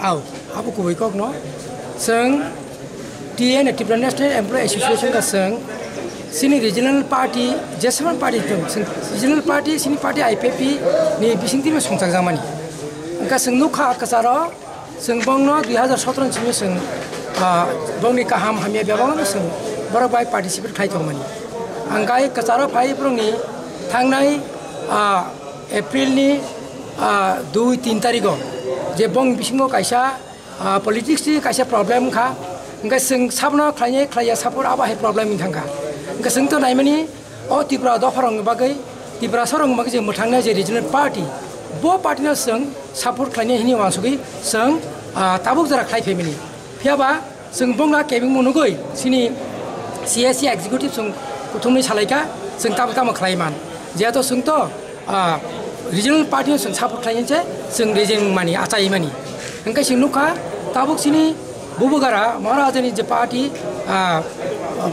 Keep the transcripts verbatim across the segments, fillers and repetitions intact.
Au, abo kubui kokno. Chwng T N A, Tripura National Employee Association ka chwng chini regional party, jesama party tong, chwng regional party, chini party I P F T ni bisingtwi no songchakjakmani. Wngkha chwng nukha kwcharo, chwng bongno dui hazar sotro ni simi chwng, ah, bongni kaham hamya bebakno chwng borok bai participate khlai tongmani. Ang gai kwcharo phai borokni thangnai, ah, April ni, ah, dui tin tarigo je bong bisingo kaisa, ah, politics ni kaisa problem wngkha, hingke chwng sabno khlainai khlaiya support abo hai problem wng thangkha. Hingke chwng to naimani o Tripura dopharokni bagwi, Tripura sorokni bagwi je mwthangnai je regional party, bo party no chwng support khlainai hini uansugwi chwng, ah, tabuk jora khlai phaimani. Phiya ba chwng bongla kebengmo nugwi chini C S C executive chwng kuthumni salaikha, chwng tamo tamo khlai man. Jehetu chwng to, ah, regional party no chwng support khlai se chwng region mani achai mani. Hingke chwng nukha tabuk chini Bubugara Maharajani je party, ah,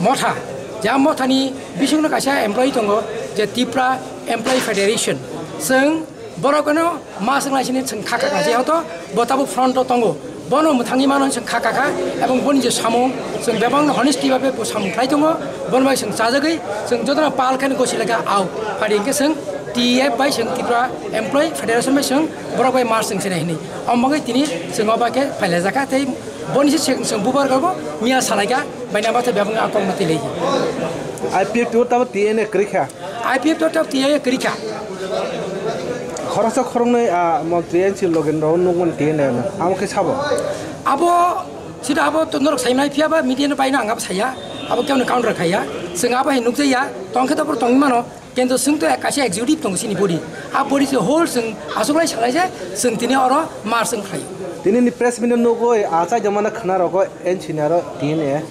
motha, je a mothani bisingno kaisa employee tongo je Tripura Employee Federation. Chwng Borok no ma swk naisini chwng kha kha kha, jehetu bo tabuk front o tongo, bono mwthangwi mano chwng kha kha kha, ebong boni je samung chwng bebak no honesty bai bo samung khlai tongo, bono bai chwng chajagwi chwng jotono pal khe gosi lekha au, phari hwnkhe chwng T F bai chwng Tripura Employee Federation bai chwng borok bai ma chwng sinai hwnwi, omo bagwi tini chwng o bai khe phailaijakha tei boni se chwng chwng bubar gogo miya salaikha, baina ma tei bebak no a kok no twi lai. I P F T o tamo T N A kwrwi kha. I P F T o tamo T N A kwrwi kha. Khoroksa khoroknwi, ah, montri N C Logendra o nukmani T N A no. Amo khe sabo? Abo, sida abo to norok saimai phiya ba media no baino ang abo saya. Abo kemno counter khaiya. Chwng abo hai nukjaya. Tongkhe to tongwi mano. Kintu chwng to kaisa executive tongo chini body. A body se whole chwng achuklai salai je chwng tini oro march wng khlai. Tini ni press meet no nugwi achai jamana khna rogo N C ni aro T N A.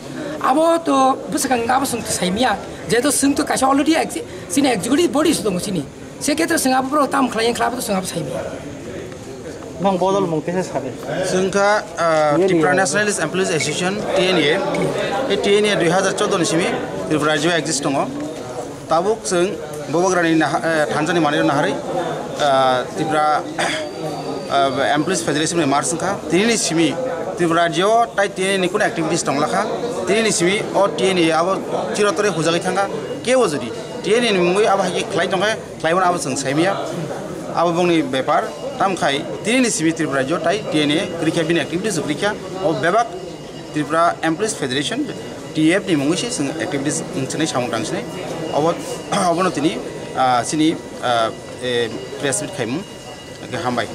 Abo to bwswkang abo chwng to saimya. Jehetu chwng to kaisa already ex-, chini executive body se tongo chini. Se khetre chwng abo borok tam khlai wng khlai abo to chwng abo saimya. Nang bodol mung tesa sadi. Chwng kha, ah, T N A. Tripura Nationalist Employees Association, T N A. E T N A dui hazar chordo ni simi Tripura rajyo exist tongo. Tabuk chwng Bubagrani naha-, eh, thansa ni manwi naharwi, ah, Tripura, ah, Employees Federation ni march wngkha. Tini ni simi Tripura rajyo tai T N A ni kuno activities tong lakha. Tini ni simi o T N A abo chirotore hujagwi thangkha. Kebo jodi T N A ni mungwi abo hai khe khlai tongkhe, khlaimano abo chwng saimaya. Abo bongni bepar. Tamkhai tini ni simi Tripura rajyo tai T N A kwrwikha, bini activities kwrwikha. O bebak Tripura Employees Federation, T F ni mungwi se chwng activities wng sinai, samung tang sinai. Obo, obono tini, ah, chini, ah, eh, press meet khaimung. Hambai.